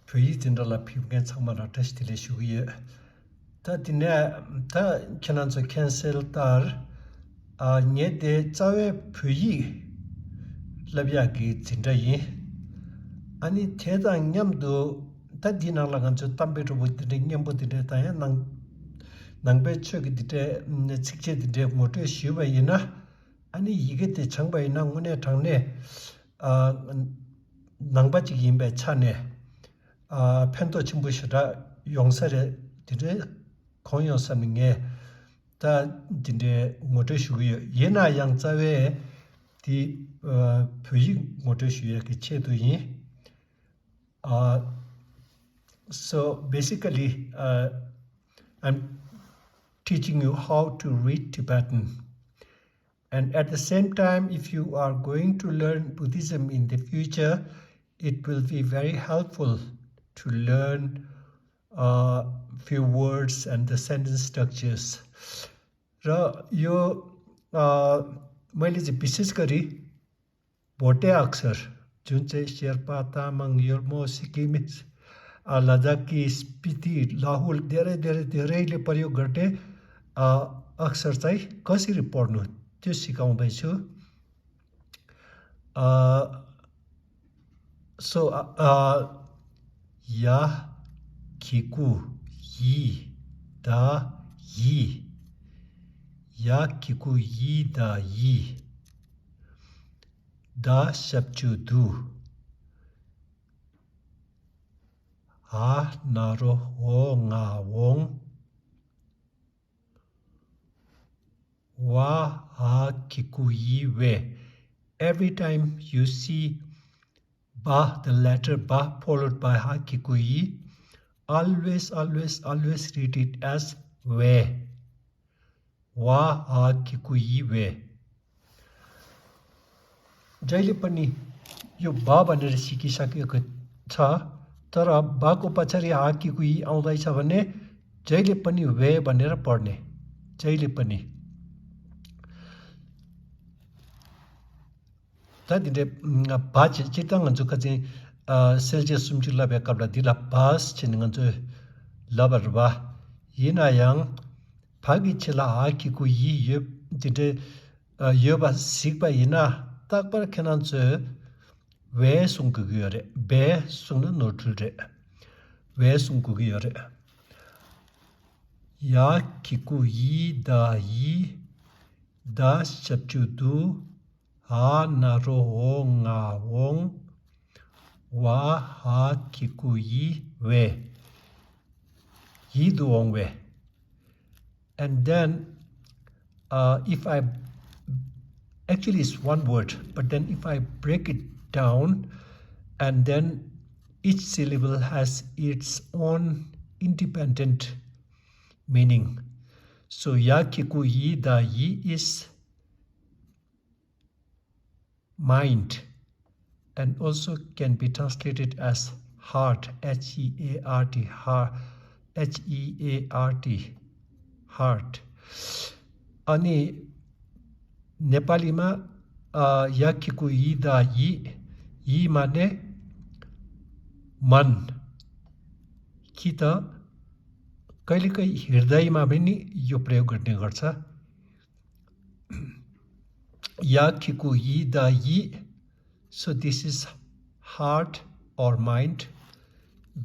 pyi jindala phimgen changmara test le shugiye ta dine ta kenanzo cancel tar nye de chawe pyi labya gi jindayi ani theda nyamdo ta dinala gancho tambe ro budde nyambo de ta ya nangbe chögi de chikche de moto shuba yina ani yige de changba yina ngune tangne nang바지 임베 차네 펜도 침부시다 용사레 디데 공연사능에 다 딘데 모토슈기 예나 양자외 디 표시 모토슈의 그 체도이 so basically I'm teaching you how to read Tibetan. And at the same time, if you are going to learn Buddhism in the future, it will be very helpful to learn few words and the sentence structures. र यो मैले चाहिँ विशेष गरी भोटे अक्षर जुन चाहिँ शेर्पा तामाङ योर्मो सिक्किमिज लद्दाखी स्पिति लाहुल धेरैले प्रयोग गर्ने अक्षर चाहिँ कसरी पढ्नु त्यो सिकाउँदै छु so ya kiku yi da yi ya kiku yi da yi da shapchu du ha naro ho nga wong wa ha kiku yi we. Every time you see ba, the letter ba followed by ha kiku yi, always read it as we. Wa ha kiku yi we. जहिले पनि यो बा भनेर सिकिसकेको छ तर बाको पछाडि हा किकु यी आउँदैछ भने जहिले पनि वे भनेर पढ्ने जहिले पनि तादिले बाच चिताङ जुका चाहिँ सेल्सियस सुमचिला बेकबला दिला बास छिनङ ज लबरबा यिनायाङ फागि छिला हा किकु यी यो दिदे यो बा सिकबा यिना ताकबर खेनान ज वे सुंगगयरे बे सुंग नोटुरे वे सुंगगयरे या किकु यी दा शब्दु ha naro ho nga wong wa ha kiku yi we yi duong we. And then if I actually it's one word, but then if I break it down and then each syllable has its own independent meaning. So ya kiku yi da yi is mind and also can be translated as heart, H-E-A-R-T, H-E-A-R-T, heart. Ani नेपालीमा या किकु यी दा यी माने मन कि त कहिलेकाहीँ हृदयमा पनि यो प्रयोग गर्ने गर्छ या किकु यी दा यी. So this is heart or mind.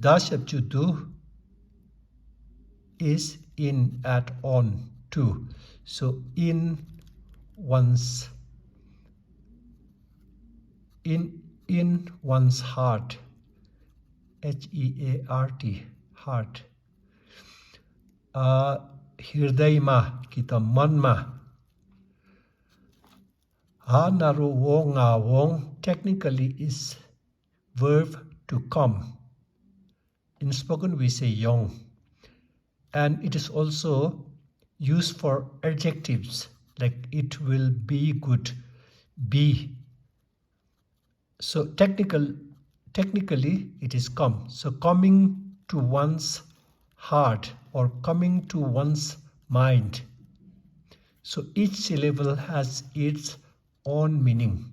Da shapchu du is in at on to. So in one's heart, H-E-A-R-T, heart. Hirdayma kita manma. Ha naru wo nga wong technically is verb to come. In spoken we say yong. And it is also used for adjectives like it will be good, be. So technically it is come. So coming to one's heart or coming to one's mind. So each syllable has its own meaning.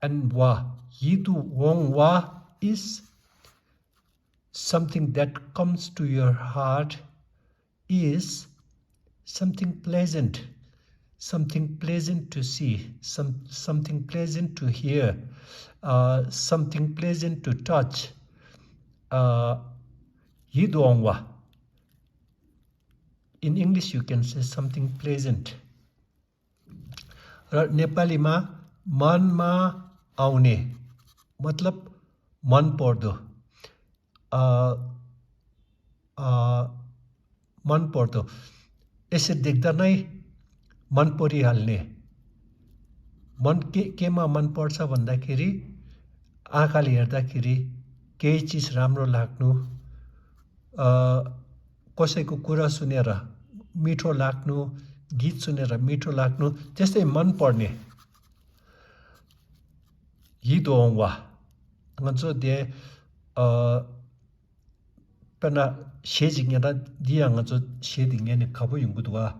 And wa, yidu wong wa is something that comes to your heart, is something pleasant to see, something pleasant to hear, something pleasant to touch. Yidongwa. In English, you can say something pleasant. र नेपालीमा मनमा आउने मतलब मन पर्दो, मन पर्दो, यसै देख्दा नै मन परिहाल्ने। मन केमा मन पर्छ भन्दाखेरि आँखाले हेर्दाखेरि केही चिज राम्रो लाग्नु, कसैको कुरा सुनेर मिठो लाग्नु, गीत सुनेर मिठो लाग्नु, त्यस्तै मन पर्ने। Yidongwa. Nganzo de pena shejing yana dia nganzo sheding yana kabu yungudwa.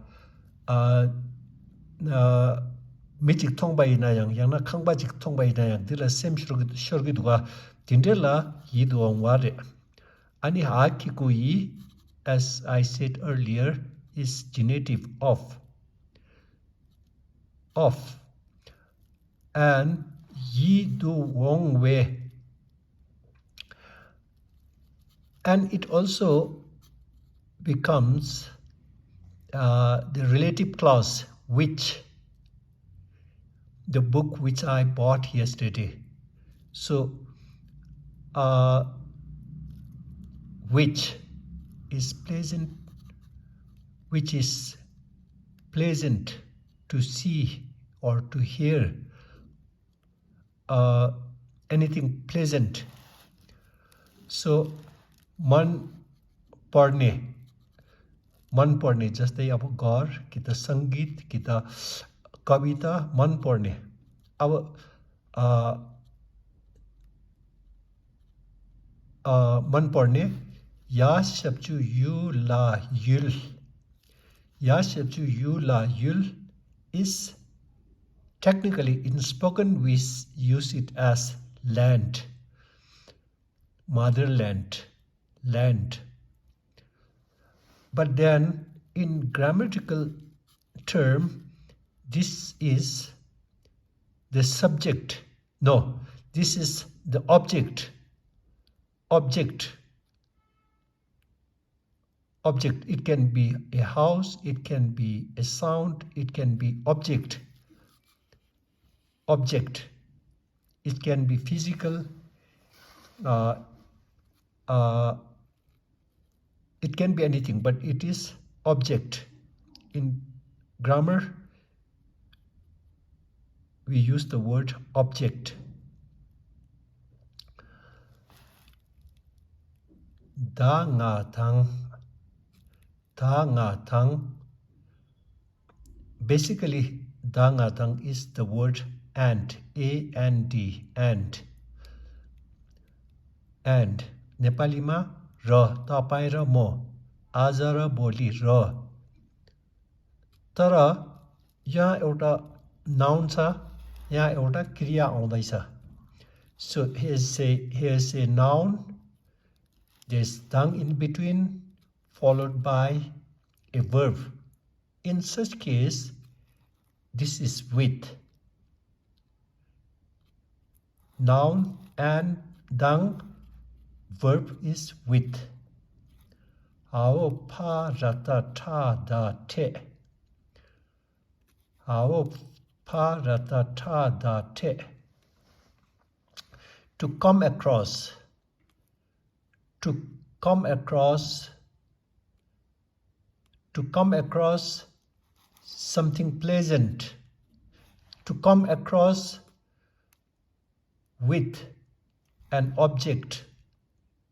Michik tongba ina yang na kangba jik tongba ina yang dila sem shorgidwa dindela yidongwa re. Ani hakikui, as I said earlier, is genitive of. And yi do wrong way. And it also becomes the relative clause which, the book which I bought yesterday. So which is pleasant to see or to hear, anything pleasant. So मन पर्ने जस्तै अब घर कि त संगीत कि त कविता मन पर्ने। अब मन पर्ने या शब्द यु ला युल, या शब्द यु ला you'll is technically in spoken we use it as land, motherland, land. But then in grammatical term, this is the subject. No, this is the object. Object. It can be a house, it can be a sound, it can be object. It can be physical. It can be anything, but it is object. In grammar, we use the word object. Da nga thang. Basically, da nga thang is the word and, A-N-D, and. And नेपालीमा र, तपाईं र म, आज र भोलि र। तर यहाँ एउटा नाउन छ, यहाँ एउटा क्रिया आउँदैछ। So here's a noun, there's dang in between, followed by a verb. In such case, this is with. Noun and dang, verb is with. Ao pa rata ta da te. Ao pa rata ta da te. To come across. To come across something pleasant. To come across with an object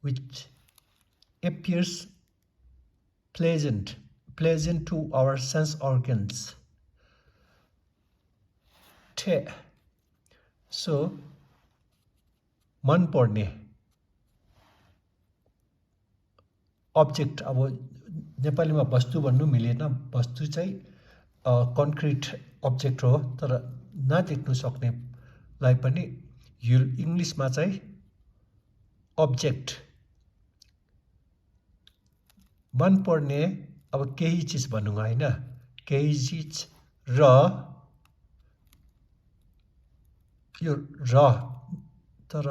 which appears pleasant to our sense organs. Te. So, मन पर्ने object, अब नेपालीमा वस्तु भन्नु मिलेन, वस्तु चाहिँ concrete object हो, तर नदेख्नु सक्नेलाई पनि यो इङ्ग्लिसमा चाहिँ object मन पर्ने अब केही चीज भनौँ हैन केही चीज र यो र तर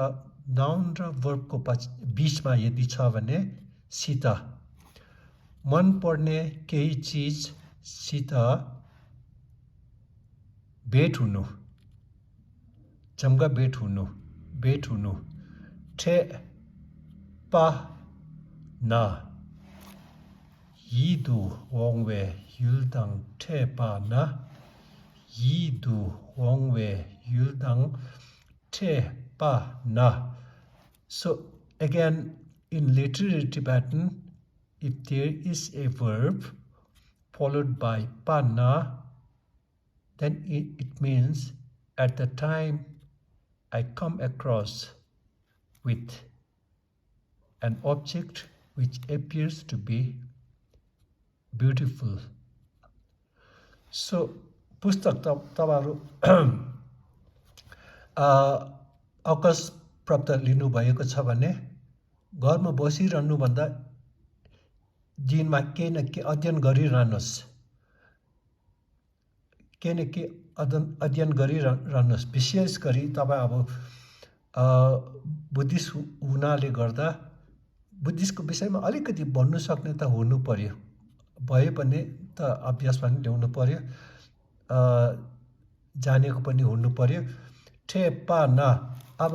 नाउन र वर्बको बीचमा यदि छ भने सित मन पर्ने केही चीज सित भेट हुनु जम्गा भेट हुनु ठे पा ना yidu wongwe yuldang te pa na yidu wongwe yuldang te pa na. So again in literary Tibetan, if there is a verb followed by pa na, then it means at the time I come across with an object which appears to be beautiful. So पुस्तक तपाईहरु अवकाश प्राप्त लिनु भएको छ भने घरमा बसिरहनु भन्दा दिनमा केही न केही अध्ययन गरिरहनुस् केही न केही अध्ययन गरिरहनुस् विशेष गरी तपाई अब बुद्धिस्ट हुनाले गर्दा बुद्धिस्टको विषयमा अलिकति भन्नु सक्ने त हुनु पर्यो भए पनि त अभ्यास पनि ल्याउनु पर्यो जानेको पनि हुनु पर्यो ठे पा ना अब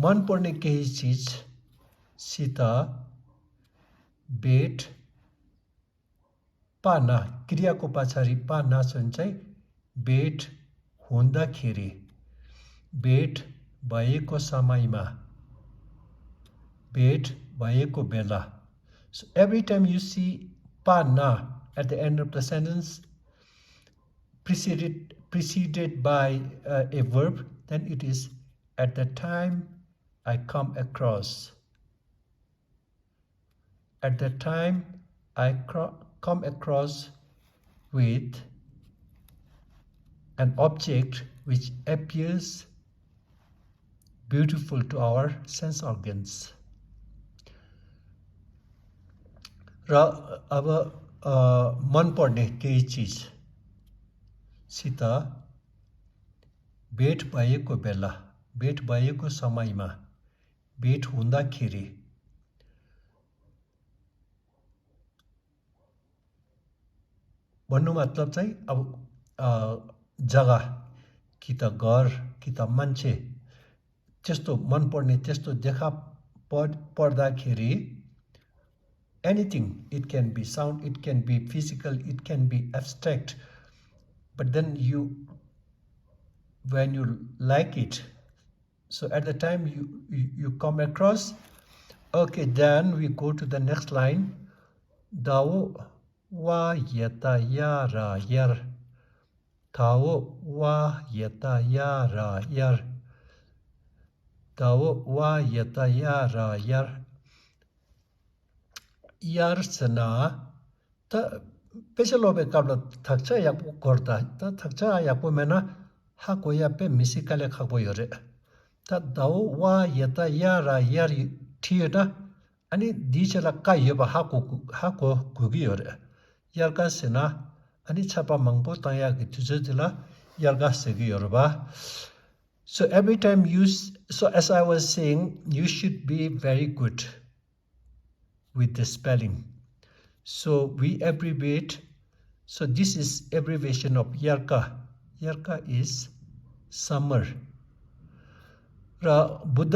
मन पर्ने केही चीज सित भेट पा ना क्रियाको पछाडि पा ना चाहिँ भेट हुँदाखेरि भेट भएको समयमा भेट भएको बेला. So every time you see pa na at the end of the sentence preceded by a verb, then it is at the time I come across. At the time I come across with an object which appears beautiful to our sense organs. र अब मन पर्ने केही चीज सित भेट भएको बेला भेट भएको समयमा भेट हुँदाखेरि भन्नु मतलब चाहिँ अब जग्गा कि त घर कि त मान्छे त्यस्तो मन पर्ने त्यस्तो देखा पर्दाखेरि anything, it can be sound, it can be physical, it can be abstract, but then when you like it, so at the time you come across, okay, then we go to the next line, Dao wa yeta ya ra yar, Dao wa yeta ya ra yar, Dao wa yeta ya ra yar, Yarsana ta pesalobe kabla thakcha yakpo korta ta thakcha yakpo mena hako ya pe misikale khakbo yore ta dao wa yeta yara yari thieta ani dichela ka yeba hako gugi yore yarga sena ani chapa mangpo taya gi tujela yarga segi yorba. So every time so as I was saying, you should be very good with the spelling. So we abbreviate. So this is abbreviation of Yarka. Yarka is summer. र बुद्ध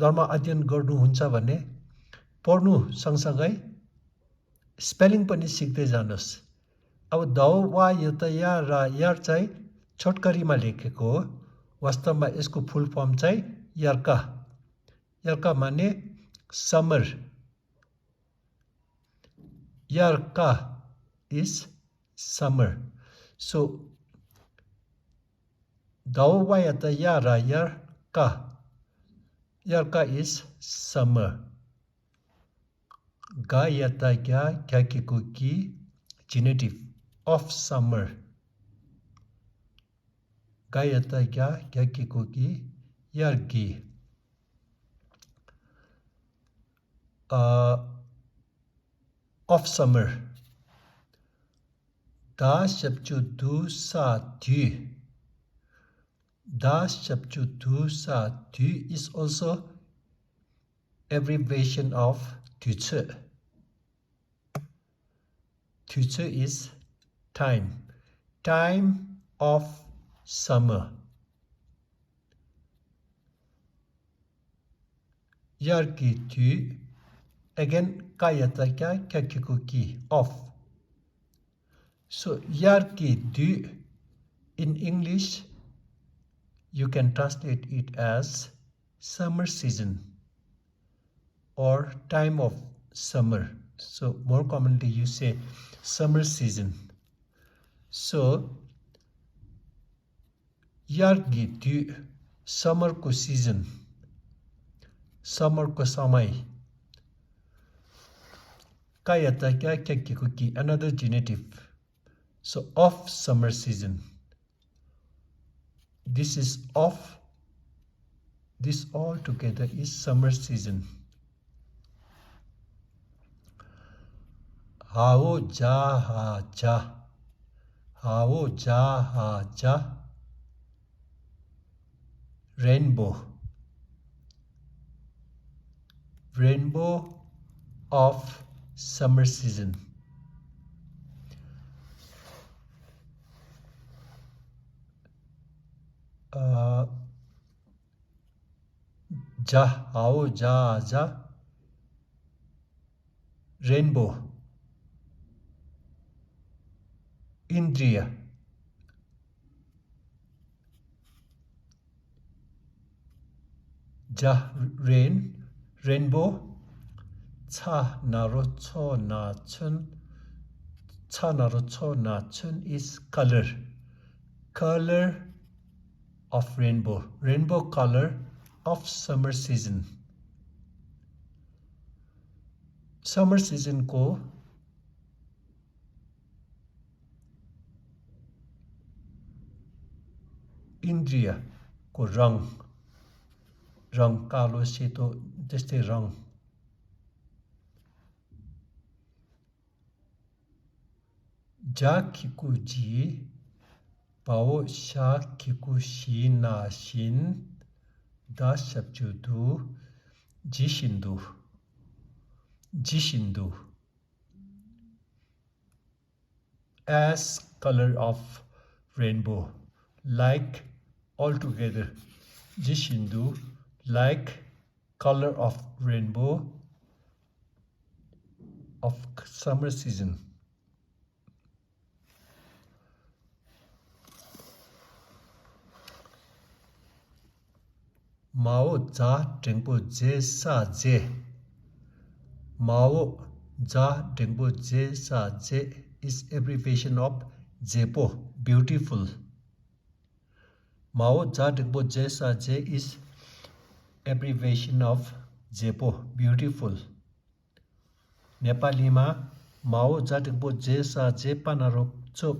धर्म अध्ययन गर्नुहुन्छ भने पढ्नु सँगसँगै spelling पनि सिक्दै जानुस्. अब दाउ वा यता या र यार चाहिँ छोटकरीमा लेखेको हो. वास्तवमा यसको फुल फर्म चाहिँ यार्का. यार्का माने summer. Yarka is summer. So Dawayata Yara Yarka. Yarka is summer. Gayata Gya Kyakikuki genitive of summer. Gayata Gya Kyakikuki Yargi. of summer. Da shapchu du sa du. Da shapchu du sa du is also abbreviation of tuce. Tuce is time. Time of summer. Yarki tu again kayataka kakikuki of. So yarki du in English you can translate it as summer season or time of summer. So more commonly you say summer season. So yargi du summer ko season. Summer ko samai. Kayata kya kyakikuki another genitive. So of summer season. This is of. This all together is summer season. Hao ja ha ja. Hao ja ha ja. Rainbow. Rainbow of summer season. Ja, hao ja ja. Rainbow. Indriya. Ja, rain. Rainbow. Cha naro cho na chun. Cha naro cho na chun is color. Color of rainbow. Rainbow color of summer season. Summer season ko Indriya ko rang. Rang kalo seto त्यस्तै rang. Ja kiku ji pao sha kiku shi na shin da shapchu du jishindu. Jishindu. As color of rainbow. Like altogether. Jishindu like color of rainbow of summer season. Mao za dengpo je sa je. Mao za dengpo je sa je is abbreviation of jepo, beautiful. Mao za dengpo je sa je is abbreviation of jepo, beautiful. Nepalima Mao za dengpo je sa je panaropo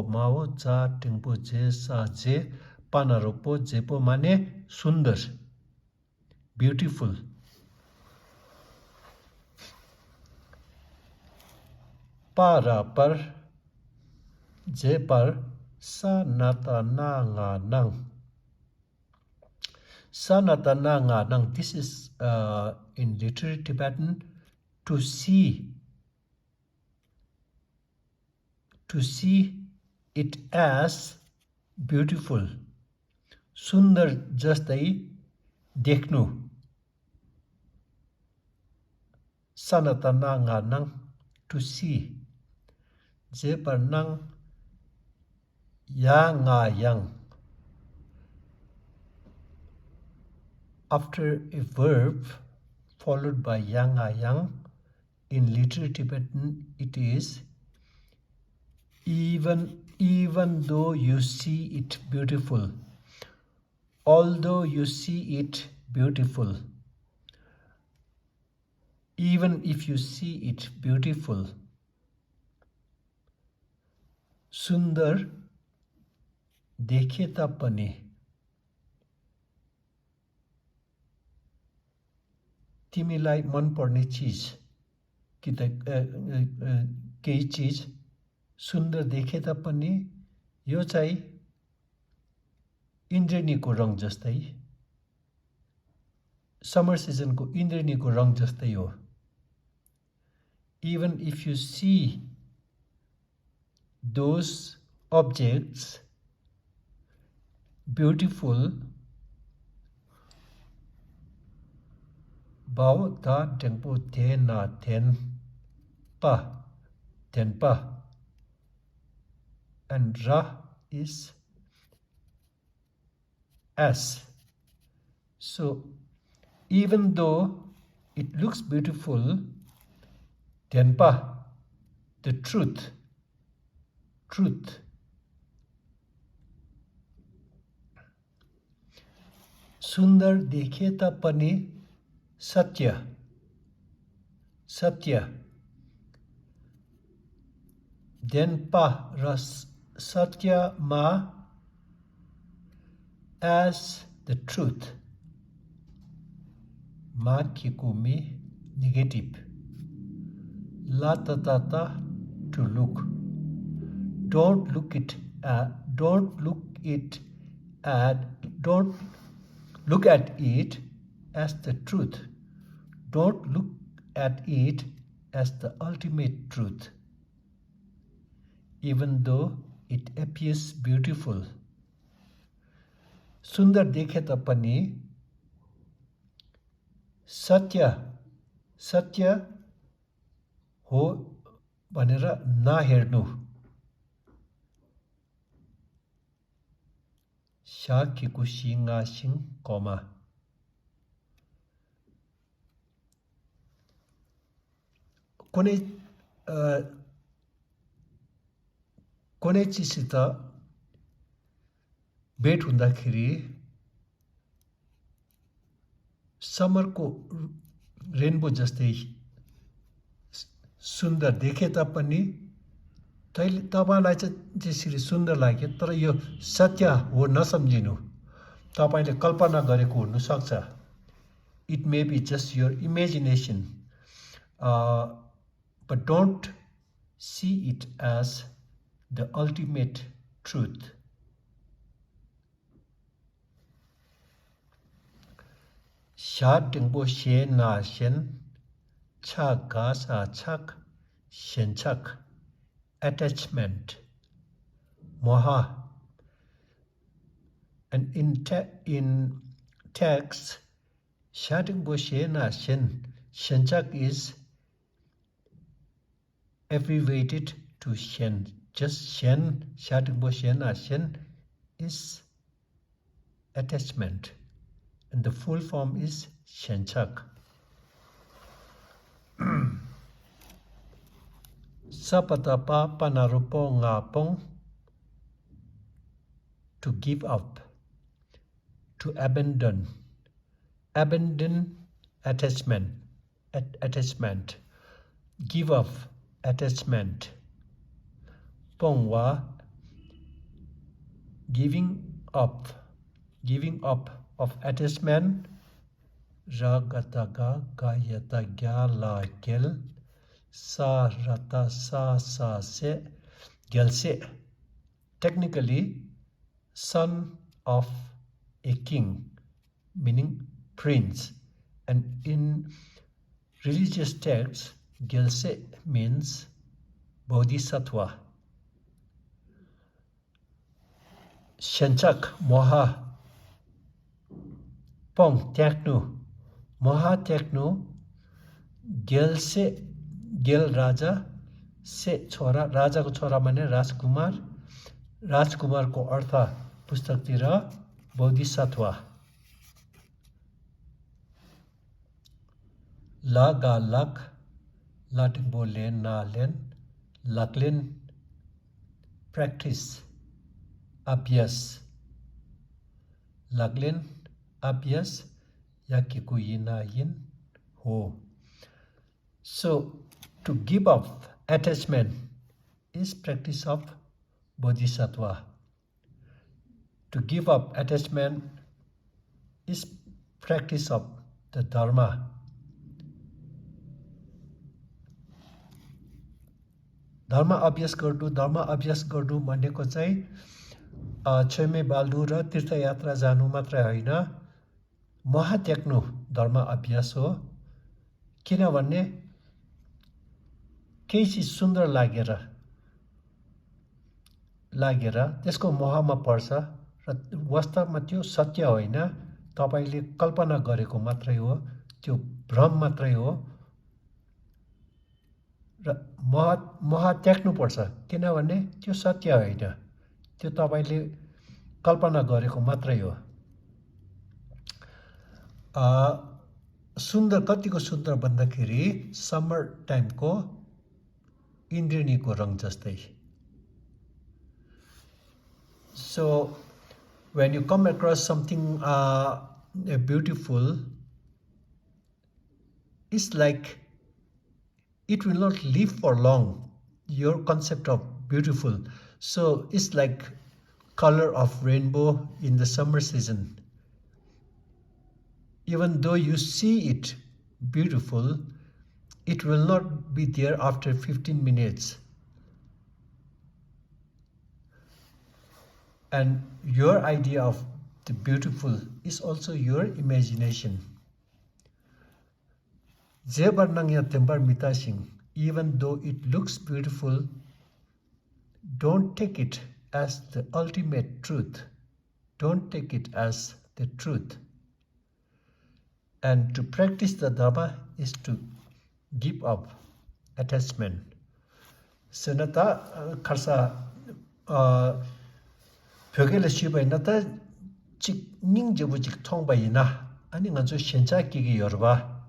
Mao za dengpo je sa je panaropo jepo mane sundar, beautiful. Para par je par sa nata na nga nang. Sa nata na nga nang. This is in literary Tibetan to see it as beautiful. Sundar jastai dekhnu. Sanata na nga nang to see. Je par nang ya nga yang. After a verb followed by ya nga yang, in literary Tibetan it is even though you see it beautiful, although you see it beautiful, even if you see it beautiful. Sundar dekhe tapani. तिमीलाई मनपर्ने चिज कि त केही चिज सुन्दर देखे तापनि यो चाहिँ इन्द्रेणीको रङ जस्तै, समर सिजनको इन्द्रेणीको रङ जस्तै हो. Even if you see those objects beautiful, bao ta tengpo te na ten pa, and ra is as. So even though it looks beautiful, tenpa, the truth, सुन्दर देखे तापनि सत्य, denpa र सत्यमा as the truth, ma kikumi negative, la tatata to look. Don't look at it as the truth. Don't look at it as the ultimate truth. Even though it appears beautiful. सुन्दर देखे तापनि सत्य हो भनेर नहेर्नु. शाकिको सिंगासिङ कमा. कुनै चिजसित भेट हुँदाखेरि समरको रेनबो जस्तै सुन्दर देखे तापनि तपाईलाई चाहिँ त्यसरी सुन्दर लाग्यो, तर यो सत्य हो नसम्झिनु. तपाईले कल्पना गरेको हुन सक्छ. It may be just your imagination, but don't see it as the ultimate truth. Sha dengbo she na shen, cha ga sa chak, shen chak, attachment, moha. And in text, sha dengbo she na shen, shen chak is abbreviated to shen. Just shen, sha dengbo she na shen is attachment. And the full form is shenchak. Sapatapa panarupo ngapong, to give up, to abandon. Abandon attachment. Give up attachment. Pongwa, giving up of attachment. Ragataga gayata gyala gel, sa rata sa se gelse. Technically, son of a king, meaning prince. And in religious texts, gelse means Bodhisatva. Shenchak, moha, pong, teknu, moha teknu, gel se, gel raja, se chora, raja ko chora mane rajkumar, rajkumar ko artha pustak tira Bodhisattva. La ga lak, latingbo len na len, laklen, practice, abhyas. Laglen, abhyas, yakiku yina yin ho. So, to give up attachment is practice of Bodhisattva. To give up attachment is practice of the Dharma. धर्म अभ्यास गर्नु भनेको चाहिँ छैमे बाल्नु र तीर्थयात्रा जानु मात्रै होइन, महात्याग्नु धर्म अभ्यास हो। किनभने केही चिज सुन्दर लागेर त्यसको मोहमा पर्छ र वास्तवमा त्यो सत्य होइन, तपाईले कल्पना गरेको मात्रै हो, त्यो भ्रम मात्रै हो र मोह त्याग्नु पर्छ। किनभने त्यो सत्य होइन, त्यो तपाईले कल्पना गरेको मात्रै हो। सुन्दर कतिको सुन्दर भन्दाखेरि समर टाइमको इन्द्रेणीको रङ जस्तै। So when you come across something beautiful, it's like it will not live for long, your concept of beautiful. So it's like color of rainbow in the summer season. Even though you see it beautiful, it will not be there after 15 minutes. And your idea of the beautiful is also your imagination. Even though it looks beautiful, don't take it as the ultimate truth. Don't take it as the truth. And to practice the Dharma is to give up attachment. Senata karsa 벽에를 씹어있나다 직 닝제부직 통바이나 아니 간저 현자 기기 열어봐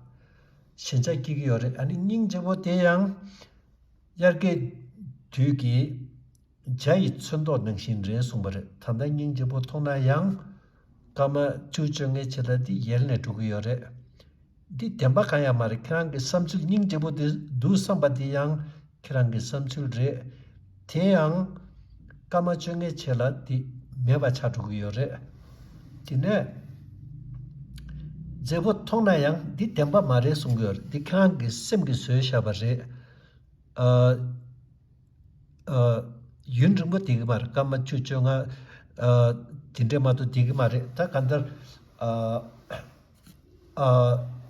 현자 기기 열어 아니 닝제부 대양 야게 뒤기 자이 천도 능신제 송벌 탄다 닝제부 통나양 까마 주정에 쳐다디 열내 두고 열어 디 템바카야 말이 그랑게 섬출 닝제부 두 섬바디양 그랑게 섬출레 대양 까마정에 첼라디 메바차두고요레 디네 제보 통나양 디 템바 마레 송거 디칸게 셈게 소샤바레 윤정보 디그마르 까마추정아 딘데마도 디그마레 다 간달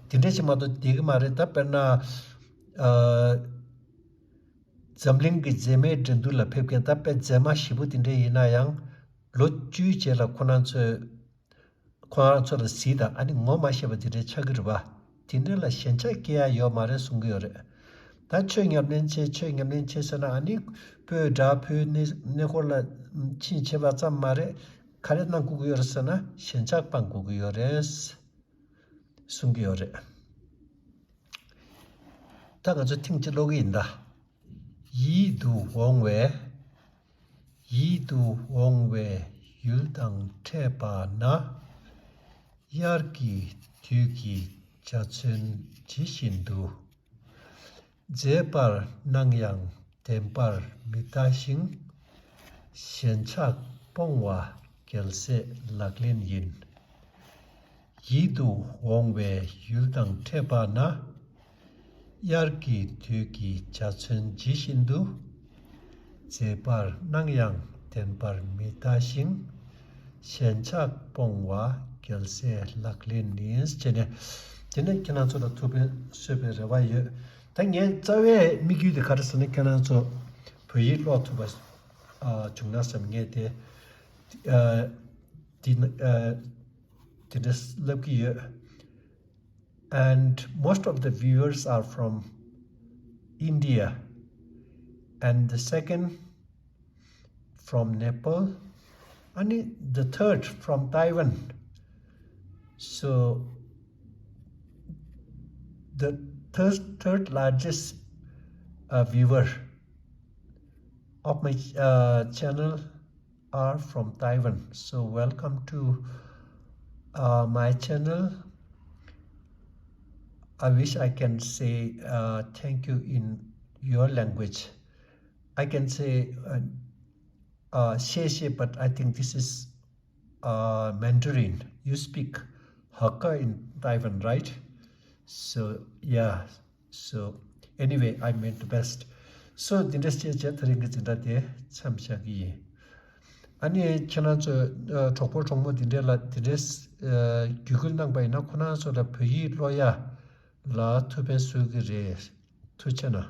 딘데치마도 디그마레 다 페나 Zambling Zeme Dendula Pepkin Tape Zema Shibutinde Inayang, Lotu Jela Konanso Sida, and Moma Shabati Chagriba, Tinella Shencha Kia Yomare Sungure. That chewing up Nenche Sana Ani, Pu Da Pu Nicola Chincheva Mare, Karetna Gugursana, Shenchak Pangugures Sungiore. Tagazu Tinchiloginda. 이두 왕외 율당 태바나 야르기 뒤기 자천 지신두 제발 낭양 템발 미타싱 현착 뽕와 결세 락린인 이두 왕외 율당 태바나 야르기 뒤기 자천 지신두 제발 낭양 덴발 미타싱 현착 뽕와 결세 락린니스 제네 캐나초다 투베 쉐베레와이 당연 자외 미규데 가르스네 캐나초 부이로 투바 중나섬게데 디스 럽기 and most of the viewers are from India and the second from Nepal and the third from Taiwan. So the third largest viewer of my channel are from Taiwan. So welcome to my channel. I wish I can say thank you in your language. I can say xie, but I think this is Mandarin. You speak Hakka in Taiwan, right? So yeah. So anyway, I meant the best. So dindas je tharing ge jinda de chamsha gi 아니 지난주 족보 정보 dinda dindas gyugul nang bai na khuna so da phi loya la thuben su ge re thuchana